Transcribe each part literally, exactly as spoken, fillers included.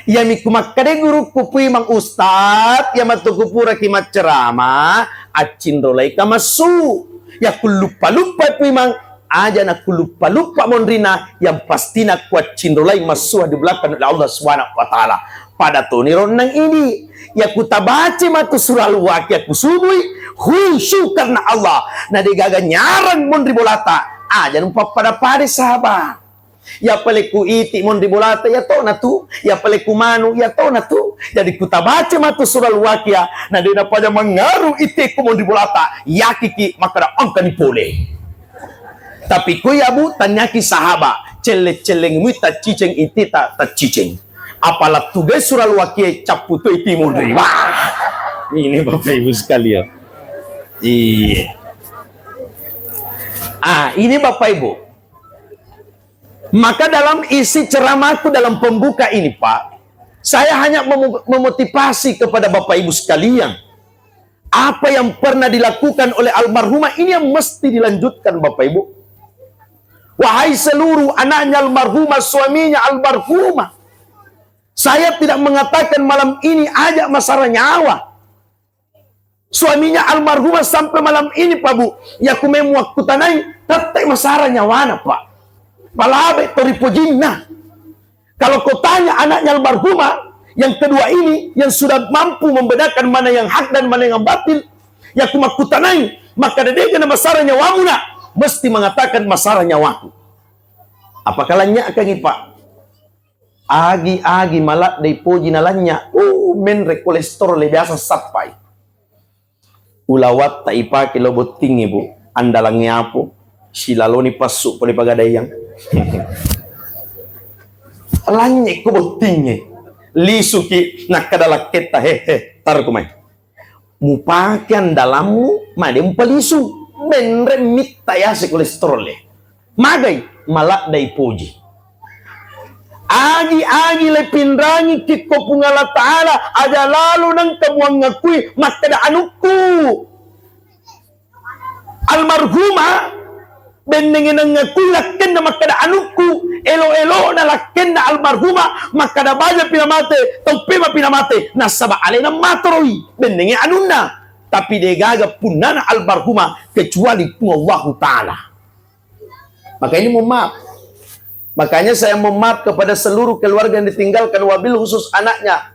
Iyami ku makkeda gurukku, Puimang Ustaz, iya matu ku puraki maccerama, accinrolaika massu. Iya ku luppa-luppa Puimang, aja na ku luppa-luppa monrina, yang pastina ku accinrolai massu di belakang oleh Allah Subhanahu wa Ta'ala. Pada toni ronnang ini, iya ku tabace matu surah Al-Waqiah ku subui, khusyuk karena Allah. Na degaga nyarang monri bolata, aja nu pappada-pada sahabat. Iya pale ku iti monri bolata, iya tona tu. Iya pale ku manu, iya tona tu. Jadi ku tabace matu surah Al-Waqiah, na de napaja mangaru itiku monri bolata, yakiki makkeda engkani pole. Tapi ku iya Bu, tanyaki sahaba, celle-celleng mui tacciceng iti ta tacciceng. Apala tugai surah Al-Waqiah cappu tu iti monri. Wah. Ini Bapak Ibu sekalian. Iya. Ah, ini Bapak Ibu. Maka dalam isi ceramahku dalam pembuka ini, Pak, saya hanya memo-, memotivasi kepada Bapak Ibu sekalian. Apa yang pernah dilakukan oleh almarhumah ini yang mesti dilanjutkan, Bapak Ibu. Wahai seluruh anaknya almarhumah, suaminya almarhumah, saya tidak mengatakan malam ini aja masara nyawa. Suaminya almarhumah sampai malam ini, Pak Bu, iya ku memang wakkutanai, tette masara nyawana, Pak. Palabe to ri pojinna. Kalau kau tanya anaknya almarhumah, yang kedua ini, yang sudah mampu membedakan mana yang hak dan mana yang batil, iya ku makkutanai, maka dedega na masara nyawamu, Nak, mesti mengatakan masara nyawaku. Apakah lanyakkangi, Pak? Agi-agi maladde poji nalanya, uh, menre kolesterol le biasa sappai. Ulawatta ipake lo bottingnge, Bu. Andalangnge apo? Silaloni passu pole pagadaiang. Lanynyekko bottingnge. Lisuki nakkeda lakketta, "He, he, taruku mai. Mupake andalammu, made mupalisu. Menre mitta yase kolesterol e." Magai? Maladdai poji. Agi-agi le pinrangi kikko Puang Allah Ta'ala, aja lalo nengka muangngakui makkeda anukku. Almarhumah bennengnge nangngakui lakkenna makkeda anukku, elo-elona lakkenna almarhumah makkeda baja pi namate, tauppe mapi namate, nasaba alena matoroi bennengnge anunna. Tapi degaga punnana almarhumah kecuali Puang Allahu Ta'ala. Maka ini mohon maaf. Makanya saya mohon maaf kepada seluruh keluarga yang ditinggalkan, wabil khusus anaknya.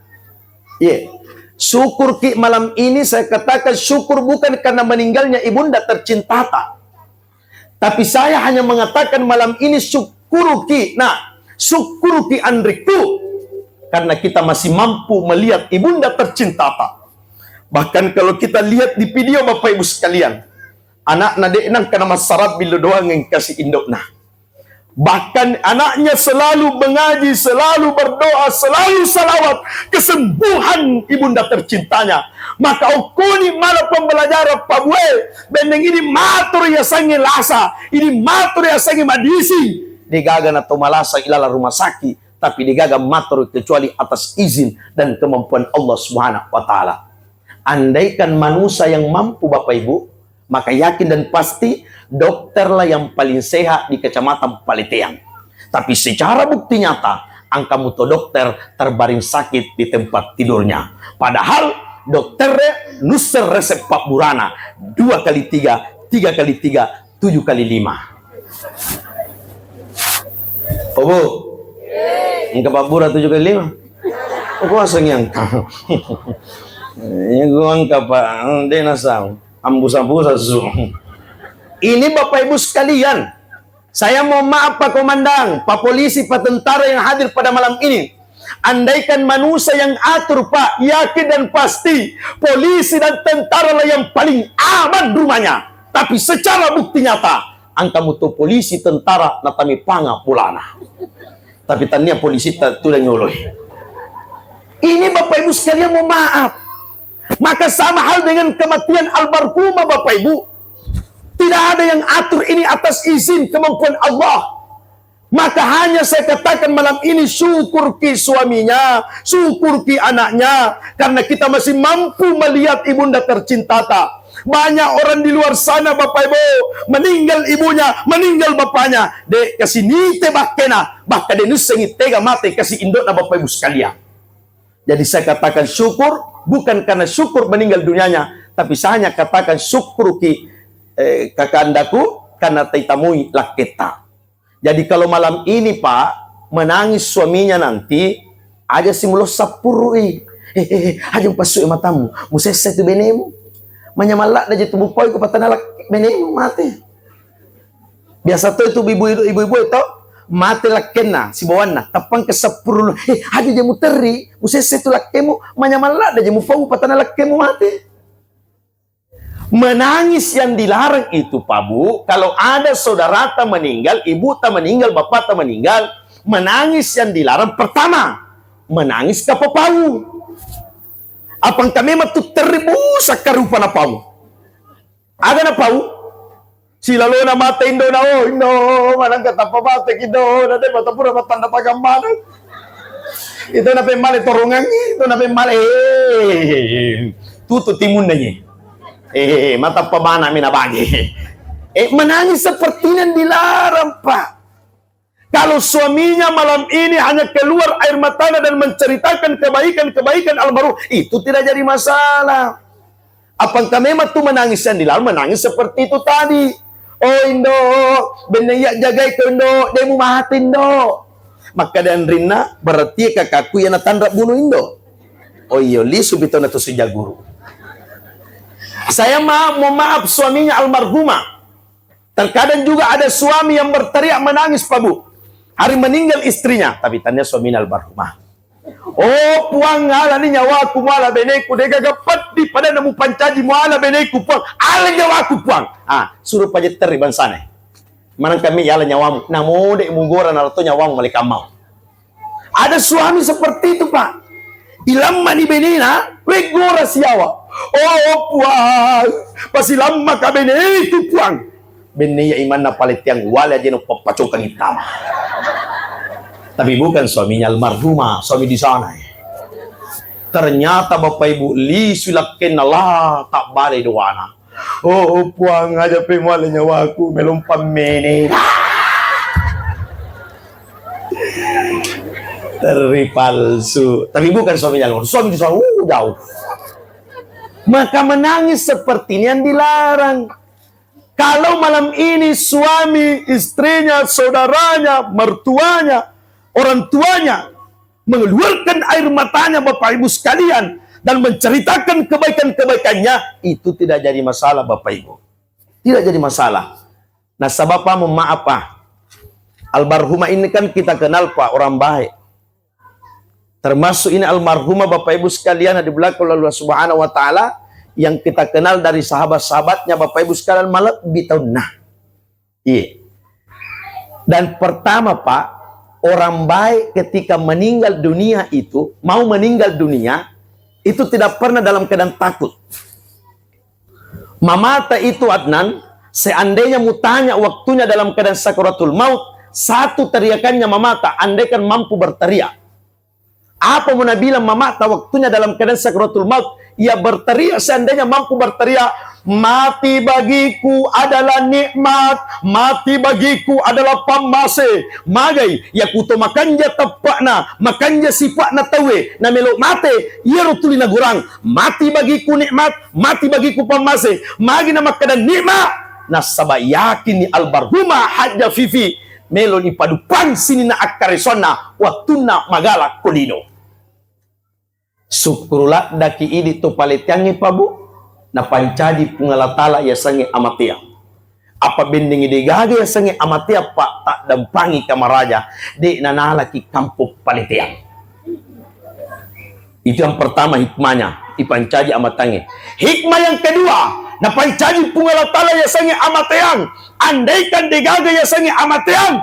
Iya. Syukur ki malam ini, saya katakan syukur bukan karena meninggalnya ibunda tercintata. Tapi saya hanya mengatakan malam ini syukur ki, nah, syukur ki anrikku. Karena kita masih mampu melihat ibunda tercintata. Bahkan kalau kita lihat di video Bapak Ibu sekalian, anakna de nengka namassarabbi lo doang yang kasih indokna. Bahkan anaknya selalu mengaji, selalu berdoa, selalu salawat kesembuhan ibunda tercintanya. Maka okkoni mala pembelajaran pabue, benneng ini matur yasangnge lasa, ini matur yasangnge madisi. Degaga na to malasa ilala rumah sakit, tapi degaga matur kecuali atas izin dan kemampuan Allah Subhanahu wa Ta'ala. Andaikan manusia yang mampu, Bapak Ibu, maka yakin dan pasti dokterlah yang paling sehat di Kecamatan Paleteang. Tapi secara bukti nyata, engka muto dokter terbaring sakit di tempat tidurnya. Padahal dokter nusseng resep pabburana dua kali tiga, tiga kali tiga, tujuh kali lima. Oh, Bu, engka pabbura tujuh kali lima? Oh, kuasa engka. Ya, gua engka, Pak. De nasau. Ambusa-busa su. Ini Bapak Ibu sekalian, saya mohon maaf Pak Komandan, Pak Polisi, Pak Tentara yang hadir pada malam ini. Andaikan manusia yang atur, Pak, yakin dan pasti polisi dan tentara lah yang paling aman rumahnya. Tapi secara bukti nyata, engka muto polisi tentara natamipanga bolana. Tapi tania polisi ta tudang nyoloi. Ini Bapak Ibu sekalian, mohon maaf. Maka sama hal dengan kematian almarhumah, Bapak Ibu. Tidak ada yang atur ini atas izin kemampuan Allah. Maka hanya saya katakan malam ini, syukur ki suaminya, syukur ki anaknya, karena kita masih mampu melihat ibunda tercintata. Banyak orang di luar sana, Bapak Ibu, meninggal ibunya, meninggal bapaknya. De kasi nite bakkena, bahkan de nussengi tega mate kasi indokna, Bapak Ibu sekalian. Jadi saya katakan syukur, bukan karena syukur meninggal dunianya, tapi saya hanya katakan syukur ki, eh, kakandaku, karena taitamui lakketta. Jadi kalau malam ini, Pak, menangis suaminya nanti, aja si mulo sappurui. Eh, eh, eh, aja mupassu matamu, musessa itu benemu. Manyamang ladda je tu mupau ko patana lak-, benemu mate. Biasa to itu ibu-ibu, ibu-ibu to, mate lakkenna, sibawanna, tappang ke sappuru. Eh, aja je muterri, musessa itu lakkemu, manyamang ladda je mupau patana lakkemu mate. Menangis yang dilarang itu, Pak Bu, kalau ada saudarata meninggal, ibuta meninggal, bapakta meninggal, menangis yang dilarang pertama, menangis kapapau. Apa engka memang tu terri busa karupa napau. Aga napau? Silalona mate indona, oh, indo, manangka tappa mate ki indona, de mata pura mattanda pagang maneng. Itu napemmale torongangi, itu napemmale, eh, tutu timunna ye. Eh, matappa bana mi nabage. Eh, menangis seperti ini yang dilarang, Pak. Kalau suaminya malam ini hanya keluar air matanya dan menceritakan kebaikan-kebaikan almarhum, itu tidak jadi masalah. Apa engka memang tu menangis yang dilarang, menangis seperti itu tadi. Oh, indo, benne iya jagai ko, indo, demu mate, indo. Makkeda anrinna, berarti kakakku iya natanra bunuh, indo. Oh iyo, lisu pitona tu sejak guru. Saya ma-, mohon maaf, suaminya almarhumah. Terkadang juga ada suami yang berteriak menangis, Pak Bu. Hari meninggal istrinya, tapi tanya suaminya almarhumah. Oh Puang, alani nyawaku muala beneku, degaga peddi pada namu pancaji muala beneku, Puang. Ala nyawaku, Puang. Ah, suruh pajetteri bangsana. Manang kami yala nyawamu, namode mugora narato nyawamu malaikat maut. Ada suami seperti itu, Pak. Ilammani benena, weggora siawa. Oh Puang, pasilammaka bene itu, Puang. Benne iya imanna pale tiang wale aja no pappacokang ittama. Tapi bukan suaminya almarhumah, suami di sana, eh. Ternyata Bapak Ibu lisu lakkenna, lah, tak bale doana. Oh Puang, aja pe muale nyawaku, melong pammene. Terri palsu. Tapi bukan suaminya, suami di sana, uh, jauh. Maka menangis seperti ini yang dilarang. Kalau malam ini suami, istrinya, saudaranya, mertuanya, orang tuanya mengeluarkan air matanya, Bapak Ibu sekalian, dan menceritakan kebaikan-kebaikannya, itu tidak jadi masalah, Bapak Ibu. Tidak jadi masalah. Nasaba, Pak, mohon maaf, Pak. Almarhumah ini kan kita kenal, Pak, orang baik. Termasuk ini almarhumah, Bapak Ibu sekalian, di belakang Allah Subhanahu wa Ta'ala, yang kita kenal dari sahabat-sahabatnya, Bapak Ibu sekalian, malebbi taunna. Iya. Dan pertama, Pak, orang baik ketika meninggal dunia itu, mau meninggal dunia, itu tidak pernah dalam keadaan takut. Mamata itu, Adnan, seandainya mutanya waktunya dalam keadaan sakaratul maut, satu teriakannya mamata, andaikan mampu berteriak. Apa mau nabilang mamata waktunya dalam keadaan sakaratul maut? Ia berteriak, seandainya mampu berteriak, "Mati bagiku adalah nikmat, mati bagiku adalah pammase." Magai, yakuto makanja teppa'na, makanja sipa'na tauwe, namelo mate, iyaro tuli nagurang, "Mati bagiku nikmat, mati bagiku pammase." Magi namakkeda nikmat? Nasaba yakinni almarhumah Hajjah Fifi melo ni padupang sininna akkaresonna wattunna magala ko lino. Sukkuru laddaki idi to paleteangnge, Pak, Bu, napancaji Puang Allah Taala yasengnge amateang. Apa bendengngi degaga yasengnge amateang, Pak, taddampangi kamaraja, de nanalaki kampong paleteang. Itu yang pertama hikmahnya, ipancaji amateangnge. Hikmah yang kedua, napancaji Puang Allah Taala yasengnge amateang. Andaikan degaga yasengnge amateang,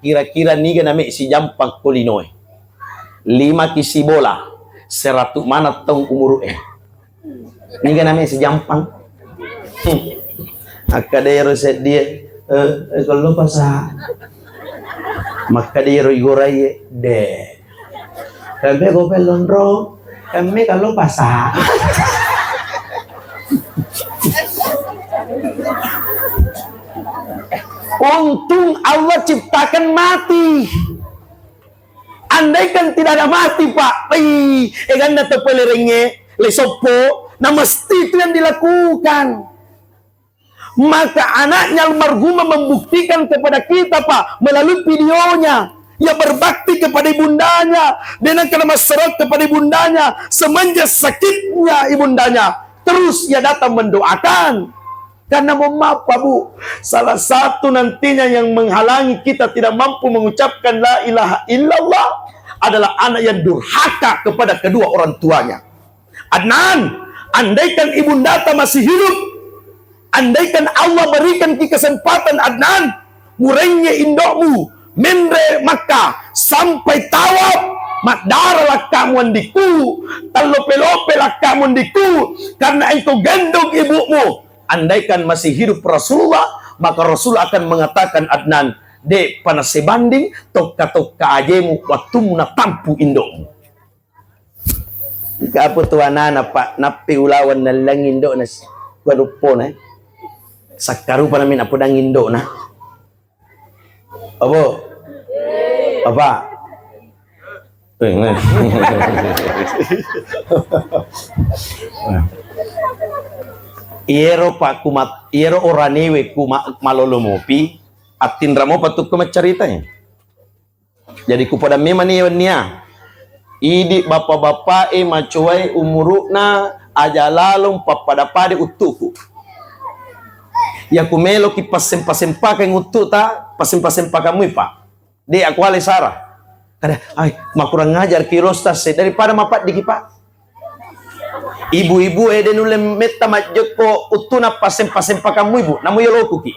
kira-kira niga name sijampang ko linoe? Lima ki sibola, seratu maneng taung umuru'e. Niga name sijampang? Akkadero seddie, eh, eh, kello pasa. Makkadero igoraie, de. Kamme ko pellonrong, kamme kello pasa. Untung Allah ciptakan mati. Andaikan tidak ada mati, Pak, ih, eganna tepelerengnge, le soppo, nah mesti itu yang dilakukan. Maka anaknya almarhumah membuktikan kepada kita, Pak, melalui videonya. Ia berbakti kepada ibundanya, dia kena masyarakat kepada ibundanya, semenjak sakitnya ibundanya, terus ia datang mendoakan. Karena mohon maaf, Pak, Bu, salah satu nantinya yang menghalangi kita tidak mampu mengucapkan la ilaha illallah adalah anak yang durhaka kepada kedua orang tuanya. Adnan, andaikan ibundata masih hidup, andaikan Allah berikan ki kesempatan, Adnan, murengnge indokmu, menre Makkah, sampai tawaf, maddara lakkamu andiku, tallope-lope lakkamu andiku, karena engkau gendong ibumu. Andaikan masih hidup Rasulullah, maka Rasul akan mengatakan, Adnan, de' pana sebanding tokka-tokka ajemu wattummu natampu indokmu. Kapu tu anana, Pak, nappi ulaweng nallengngi indo'na si-, paduppona, eh. Sakkarupa nami napodangngi indo'na. Apa? Apa? Eh, nah. Iyero, Pak, kumat-, iyero oranewe kuma-, malolo mopi, attinra mopa tukku maccaritai. Jadi, kupada memang ni wennia. Idi bapa-bapae macowae umuru'na aja lalong pappada-pada uttuku. Yaku meloki passempa-sempakeng uttuta, passempa-sempakamui, Pak. De' aku ale sara. Kada, ai, makurang ajar ki lo Ustaz, daripada mapaddiki, Pak. Ibu-ibu e de' nulle metta majjekko uttuna passempa-sempakammu, Ibu. Namu yolokuki.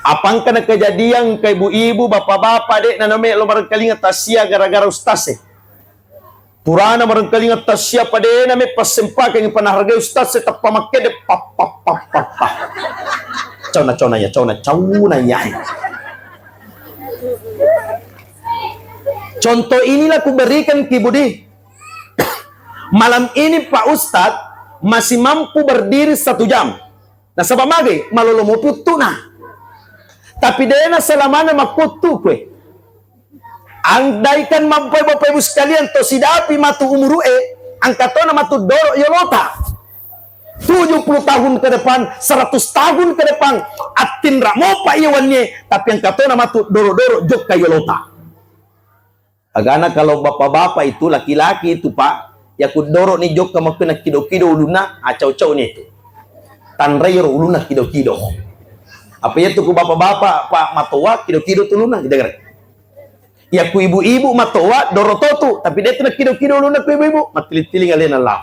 Apa engka na kejadian ke ibu-ibu, bapak-bapak, de' na name lo barengkalinga tassia gara-gara ustaz e. Purana barengkalinga tassia padena me passempakeng panahargai ustaz e tappa makkede pap, pap, pap, pap, pap. Cauna, cauna ya, cauna, cauna ya. Contoh inilah kuberikan ki Budi. Malam ini Pak Ustadz masih mampu berdiri satu jam. Nasaba magai, malolo mopi uttuna. Tapi dena selamana makkuttu kue. Andaikan mampai Bapak Ibu sekalian to sidapi matu umuru e, angkatona matu doro yolota. Tujuh puluh tahun ke depan, seratus tahun ke depan, attinra mopa iya wennie, tapi angkatona matu doro-doro jokka yolota. Agana kalau bapak-bapak itu, laki-laki itu, Pak, yaku doro ni jokka makku na kido-kido ulunna, acau-cau ni itu. Tanrai ro ulunna kido-kido. Apa iya tu ku bapak-bapak, Pak, matoa kido-kido tu ulunna, gitu kan? Yaku ibu-ibu matoa doro totu, tapi de tu na kido-kido ulunna ku ibu-ibu, mattiling-tiling alena lah.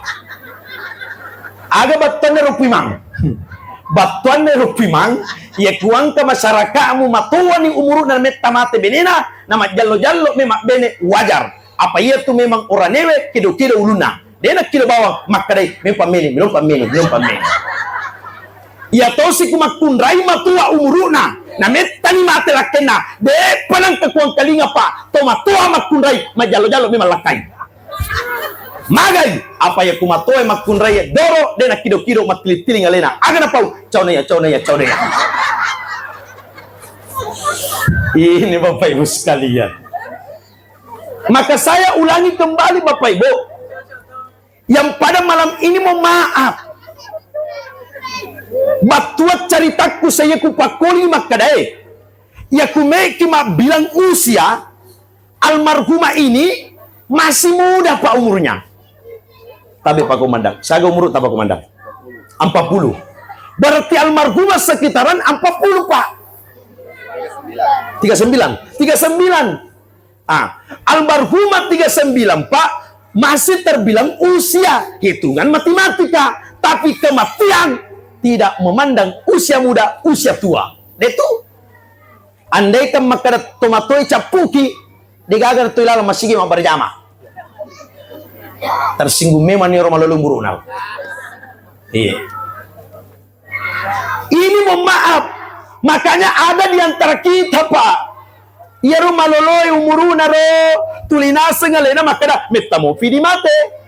Aga battuanna ro pimang. Battuanna ro pimang, iya kuangka masyarakatmu matuani umuruna metta mate benena, na majjallo-jallo memang bene wajar. Apa iya tu memang oranewe kido-kido ulunna. Dena kido bawang, makkadai, melo pammeni, melo pammeni, melo pammeni. Iya tosi ku makkunrai matua umuruna, na mettani mate lakkenna, de panangka kuangkalinga pa, to matua makkunrai, majjallo-jallo memang lakkai. Magai, apa iya ku matoa makkunrai doro, de nakkido-kido mattiling-tiling alena. Aga napau, cauna ya, cauna ya, cauna ya. Ini Bapak Ibu sekalian. Maka saya ulangi kembali Bapak Ibu. Yang pada malam ini mohon maaf. Battua caritakku saya ku pakkoli makkadae. Iya ku meki mabbilang usia, almarhumah ini masih muda, Pak, umurnya. Tapi, Pak Komandan, siaga umuru ta, Pak Komandan? Empat puluh. Berarti almarhumah sekitaran empat puluh, Pak. Tiga sembilan. Tiga sembilan. Ah, almarhumah tiga sembilan, Pak, masih terbilang usia. Hitungan matematika. Tapi kematian tidak memandang usia muda, usia tua. Itu. Andaikan makkada tomatoa cappuki, degaga tu ilalang masigi mabberjama. Tersinggung memang ni orang malolo umuruna. Iya. Ini mohon maaf. Makanya ada di antara kita, Pak. Iyaro maloloi umuruna ro, tuli naseng alena makkada, metta mopi di mate.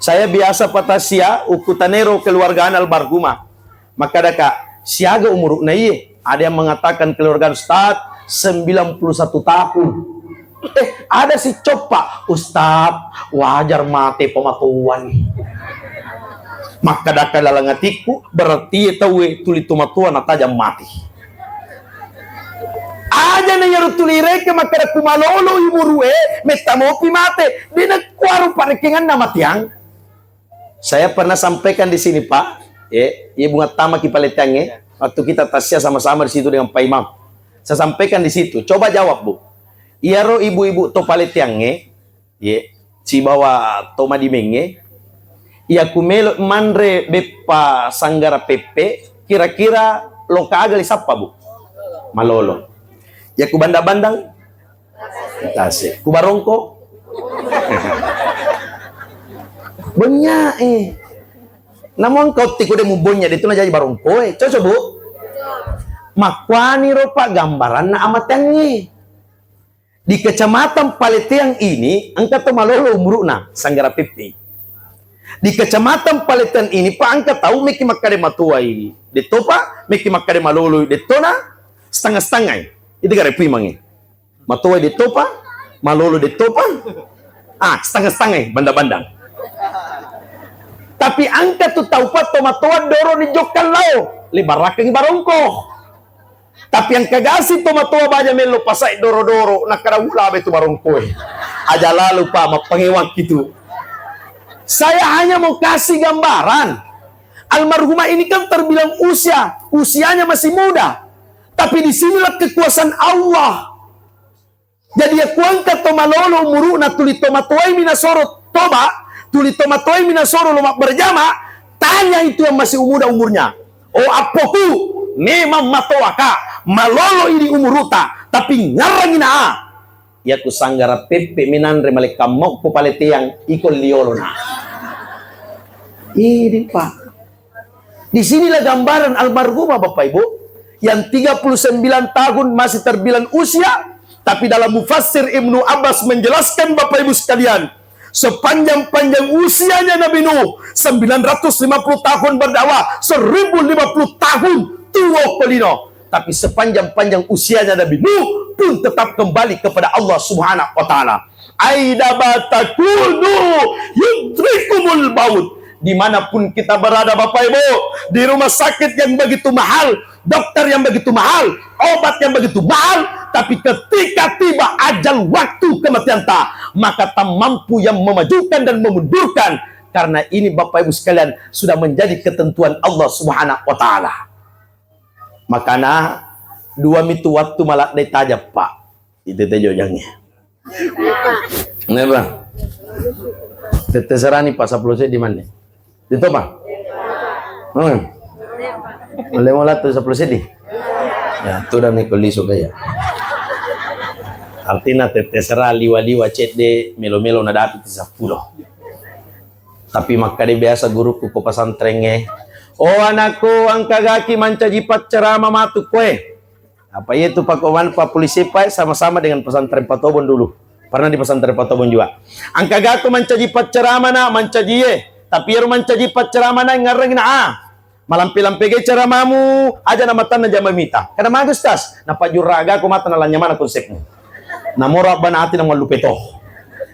Saya biasa patasia, ukkutanero keluargana almarhumah. Makkadaka, siaga umuruna iye? Ada yang mengatakan keluarga Ustaz, sembilan puluh satu tahun. Eh, ada si coppa, "Ustaz, wajar mate pematuan." Makkadaka laleng atikku, berarti tauwe tuli tomatoa natajang mati. Aja na iyaro tuli reke makkada ku malolo umurue, metta mopi mate. De nakkuaro parekenganna matiang. Saya pernah sampaikan di sini, Pak, ya, ibu ngattamaki paleteangnge, waktu kita tasya sama-sama di situ dengan Pak Imam. Saya sampaikan di situ, coba jawab, Bu. Iyaro ibu-ibu to paleteangnge, ya, sibawa to madimengnge, iya ku melo manre beppa sanggara peppe, kira-kira loka aga lisappa, Bu? Malolo. Ya ku bandang-bandang, Tase. Ku barongko? Benya, eh. Namun kau tiku de mubonya de tu na jaji barongko, eh. Cocok, Bu? Makkuani ro, Pak, gambaranna amateangnge. Di kecamatan Paleteang ini, engka to malolo umuruna, sanggara peppe. Di kecamatan Paleteang ini, Pak, engka tau meki makkade matuai de topa, meki makkade malolo de tona, setengah-setengah. Itu gare puimangnge. Matoa de topa, malolo de topa. Ah, setengah-setengah, bandang-bandang. Tapi engka tu tau pa tomatoa doro ni jokkang lao, le barakeng barongko. Tapi engka gasi tomatoa baja mello pasai doro-doro, nakkada ula betu barongkoe. Aja lalu pa mappangewang itu. Saya hanya mau kasih gambaran. Almarhumah ini kan terbilang usia, usianya masih muda. Tapi di sinilah kekuasaan Allah. Jadi, iya kuangka to malolo umuru'na, tuli to matoaimi nasoro toba, tuli to matoaimi nasoro lo mabberjama, tanya itu yang masih muda umurnya. "Oh, appoku, memang matoaka, malolo idi umuruta, tapi ngarrangi na a." Iya ku sanggara peppe minanre malekka mokko paleteang iko liolona. Idi, Pak. Di sinilah gambaran almarhumah, Bapak Ibu, yang tiga puluh sembilan tahun masih terbilang usia, tapi dalam mufassir Ibnu Abbas menjelaskan, Bapak Ibu sekalian, sepanjang-panjang usianya Nabi Nuh, sembilan ratus lima puluh tahun berdakwah, seribu lima puluh tahun tuwo ko lino. Tapi sepanjang-panjang usianya Nabi Nuh pun tetap kembali kepada Allah Subhanahu wa Ta'ala. Aina ma takunu yudrikumul maut. Dimanapun kita berada, Bapak Ibu, di rumah sakit yang begitu mahal, dokter yang begitu mahal, obat yang begitu mahal, tapi ketika tiba ajal waktu kematian ta, maka tak mampu yang memajukan dan memundurkan. Karena ini, Bapak Ibu sekalian, sudah menjadi ketentuan Allah Subhanahu wa Ta'ala. Makana dua mitu wattu maladde tajappa. Itu te jojangnge. Neba. Tette serani pa seppulo seddi manne. Itu pa? Hmm. Lemo lattu seppulo seddi. Ya, tu dami kolisu kaya. Artinya tette sera liwa-liwa cedde melo-melo nadapi ti seppulo. Tapi makkade biasa guruku ko pesantrengnge, "Oh anakku, engka gaki mancaji paccerama matu koe." Apa iya tu pakoman pa polisi pa sama-sama dengan pesantren Patobon dulu. Pernah di pesantren Patobon juga. "Engka gaki mancaji paccerama na, mancaji ye. Tapi ero mancaji paccerama na ngarreng na a. Malampe-lampe ge ceramamu, aja na matanna jama mita." Kada magi, Ustaz. Napajurraga ko mata na lanyamana konsepmu. Namoro abbana ati na mallupe to.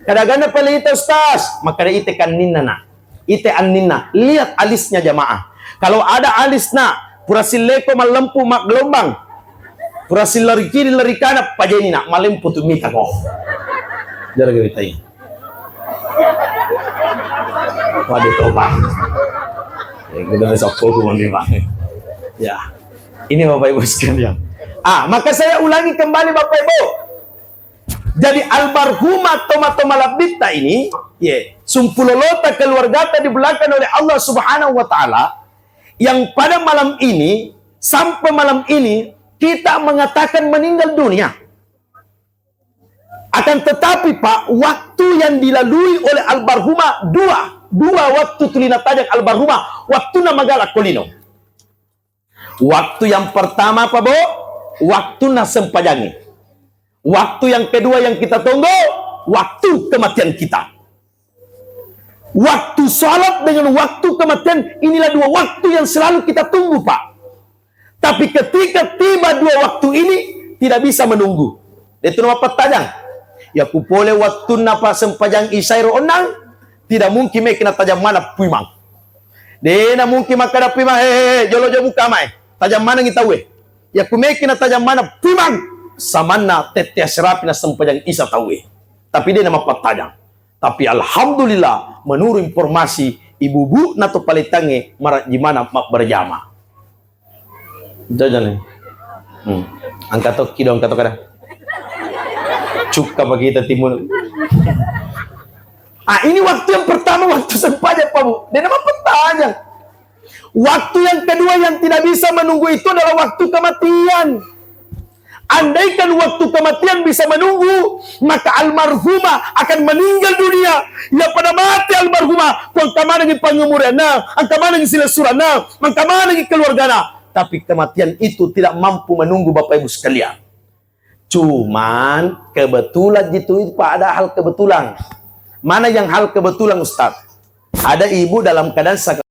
Kada ganna pelita, Ustaz. Makkada ite kanninna na. Ite anninna, lihat alisnya jamaah. Kalau ada alisna, pura silleko mallempu maggelombang, pura silleri kiri leri kana, pajeni na, malempu tu mita ko. Jara geritai. Waduh, toba. Ya, kita bisa fokus, Bang, nih, Bang. Ya. Ini Bapak Ibu sekalian. Ah, maka saya ulangi kembali, Bapak Ibu. Jadi almarhumah tomatoa malebbitta ini, ye, sumpulolota keluargata dibelakang oleh Allah Subhanahu wa Ta'ala, yang pada malam ini, sampai malam ini, kita mengatakan meninggal dunia. Akan tetapi, Pak, waktu yang dilalui oleh almarhumah dua, dua waktu tuli natajang almarhumah, waktunna magala ko lino. Waktu yang pertama apa, Bu? Waktunna sempajangnge. Waktu yang kedua yang kita tunggu, waktu kematian kita. Waktu salat dengan waktu kematian, inilah dua waktu yang selalu kita tunggu, Pak. Tapi ketika tiba dua waktu ini, tidak bisa menunggu. Itu nama pertanyaan. Yakku pole wattunna passempajang isai ro onnang, tidak mungkin meki natajang maneng puimang. Dena mungkin makkada puimang, "He, he, he, jolo jo buka mae." Tajang manengi tauwe. Yakku meki natajang maneng puimang, samanna tette aserapi nassempajang isa tauwe. Tapi dena mappattajang. Tapi alhamdulillah, menurut informasi ibu-bu nato paletangnge marajji maneng mabberjama. Jajane. Hmm. Angka tokki dong, angka tokkada. Cukka bagi kita timun. Ah, ini waktu yang pertama, waktu sempajang, Pak Bu. Dia nama pertanyaan. Waktu yang kedua yang tidak bisa menunggu itu adalah waktu kematian. Andaikan waktu kematian bisa menunggu, maka almarhumah akan meninggal dunia. Ya pada mati almarhumah, pangkamanengi pangumurianna, angkamanengi silessuranna, mangkamanengi keluargana. Tapi kematian itu tidak mampu menunggu, Bapak Ibu sekalian. Cuman kebetulan gitu, itu Pak, ada hal kebetulan. Mana yang hal kebetulan, Ustaz? Ada ibu dalam keadaan sak-,